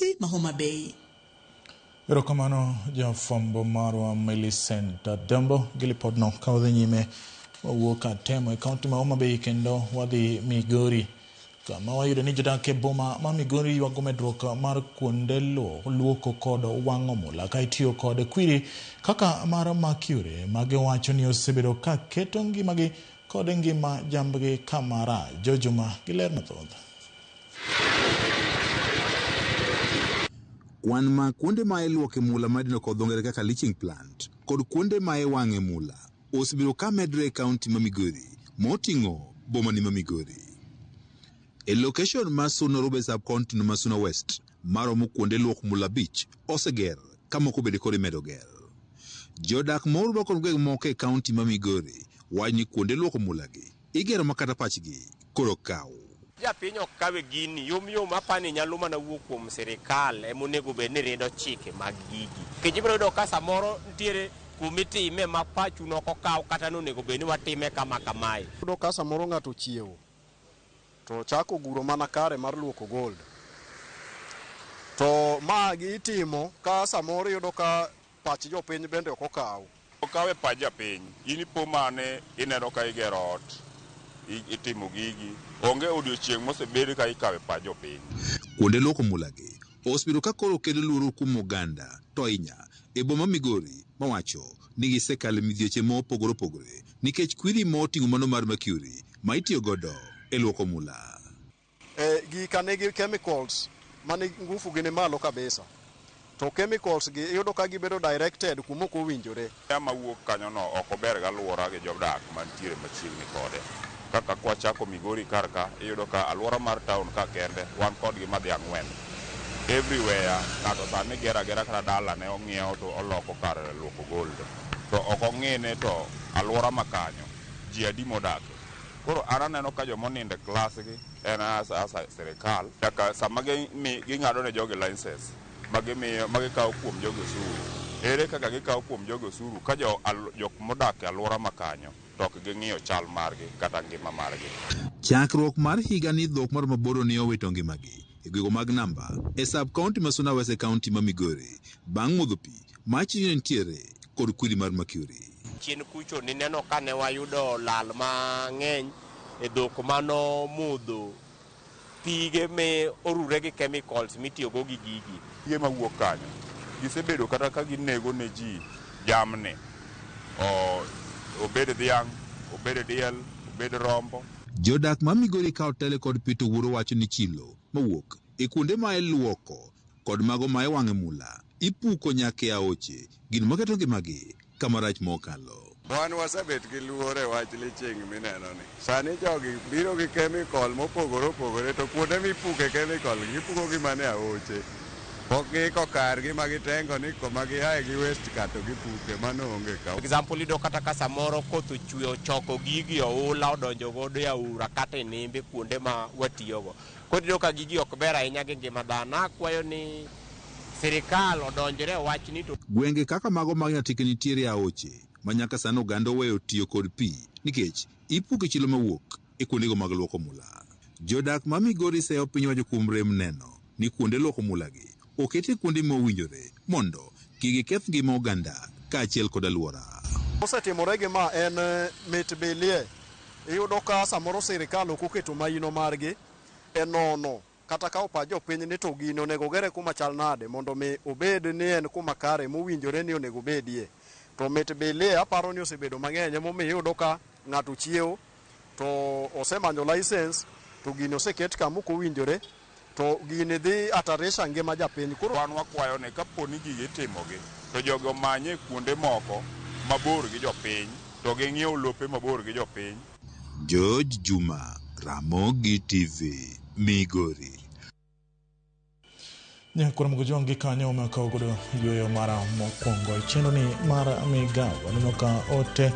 kaunti ma Homa Bay. Erokamano jafwambo marwa Millicent Adambo gi lipodno ka wadhi nyime wawuok atemo e kaunti ma Homa Bay kendo wadhi Migori kama wayudo ni jodak e boma ma Migori ywago medruok mar kuonde luoko kod wang'o mula ka itiyo kod kwiri kaka mar mercury ma giwacho ni osebedo ka keto ngimagi kod ngima jambgi kama rach. Jojuma gi ler mathoth. Kwan ma kuonde ma iluoke mula ma idendo kod dho ngere kaka leaching plant kod kuonde ma iwang'e mula osebedo ka medre e kaunti ma Migori moting'o bomani ma Migori. E location ma Suna Rube sub-county no ma Suna West maromo kuonde luok mula 5 oseger ka moko bende koro imedo ger. Jodak moruba kod gweng' moko e kaunti ma Migori wacho ni kuonde luoko mula gi igero ma kata pachgi koro kaw. Japiny ok kawe gini yom yom apani nyalo mana wuok kuom sirikal emonego bed ni rido chike mag gigi. Nikech ibiro yudo ka samoro nitiere kumitime ma pachu nok okaw kata nonego bed ni watime kama kamae. Yudo ka samoro ng'ato ochiewo to chako guro mana kare mar luoko gold. To ma itimo ka samoro iyudo ka pach jopiny bende ok okaw. Okawe pach japiny, in ipo mane ineno ka igero ot, itimo gigi, onge odiochieng' mosebed ka ikawe pach jopiny. Kuonde luoko mula gi osebedo ka koro kelo luoro kuom oganda to ahinya e boma Migori mawacho ni gisekalo e midhieche mopogore opogore nikech kwiri moting'o mano mar mercury ma itiyo godo e luoko mula. Gika nigi chemicals mani ngufu gi ni malo kabisa. To chemicals gi iyudo ka gibedo directed kuma ok owinjore. Muya mawuok kanyono ok ober gi alwora gi jodak mantiere machiegni kode. Kaka kwachako Migori kar ka, iyudo ka alwora mar town ka kende wan kodgi madhi 4. Everywhere ng'ato sani gero agera kata dalane ong'iewo to oloko kar luoko gold. To ok ong'ine to alwora ma kanyo ji adi modake. Koro an aneno ka joma onindo e klas gi en asa sirikal. Nyaka sama ging'ado ne jogi license ma gikawo kuom jogi osuru. Ere kaka gikawo kuom jogi osuru ka jok modak e alwora ma kanyo to ok ging'iyo chal margi kata ngima margi. Chakruok mar higa ni dhok maromo aboro ne owito ngimagi e gwenge mag Namba e sub county ma Suna West e county ma Migori bang' modho pi machiegni nitiere kod kwiri mar mercury. Chien kucho nineno ka ne wayudo lal mang'eny e dhok mano modho pige me orure gi chemicals mitiyogo gi gigi. Pige mawuok kanyo gisebedo kata ka ginego ne ji jamni, obed dhiang', obed diel, obed rombo. Jodak ma Migori ka otele kod Peter Owuor wacho ni chilo mawuok e kuonde ma iluoko kod mago ma iwang'e mula ipuko nyaka e aoche, gino maketo ngimagi kama rach mokalo. Wan wasebet gi luoro e wach leaching mineno ni. Sani jogi biro gi chemical mopogore opogore to kuonde mipuke chemical gipuko gi mana e aoche. Pok giiko kargi ma gitengo ni koma giaye gi waste ka to gipuke, mano onge ka. Example iyudo kata ka samoro koth ochwe ochoko gigi oula odonjo godo e aora kata e nembe kuonde ma watiyogo. Koro iyudo ka gigi ok ber ahinya gi ngima dhano. Akwayo ni sirikal odonjre e wachni to Gwenge kaka mago mag Nyatike nitiere aoche ma nyaka sani oganda oweyo tiyo kod pi nikech ipuke chilo mawuok e kuondego mag luoko mula. Jodak ma Migori seyo piny owacho kuom rem neno ni kuonde luoko mula gi oket e kuonde mowinjore mondo kik giketh ngima oganda kaachiel kod alwora. Osetimore gi ma en mit bilie. Iyudo ka samoro sirikal ok oketo maino margi e nono kata ka opa jopiny ni to gini onego gere kuma chal nade mondo mi obed ni en kuma kare mowinjore ni onego bedie. To mit bilie aparo ni osebedo mang'eny emomiyo iyudo ka ng'ato chiewo to osemanyo license to gini oseket kama ok owinjore to gini dhi hatarisha ngima japiny. Koro wan wakwayo ni kapo ni gigi itimogi to jogi omanye kuonde moko mabor gi jopiny to ging'iew lope mabor gi jopiny. George Juma, Ramogi TV, Migori. Nyakwar Mugujwang' gi kanyo makawo godo yueyo mara mokwongo e chenro ni mar migawo. Aneno ka ote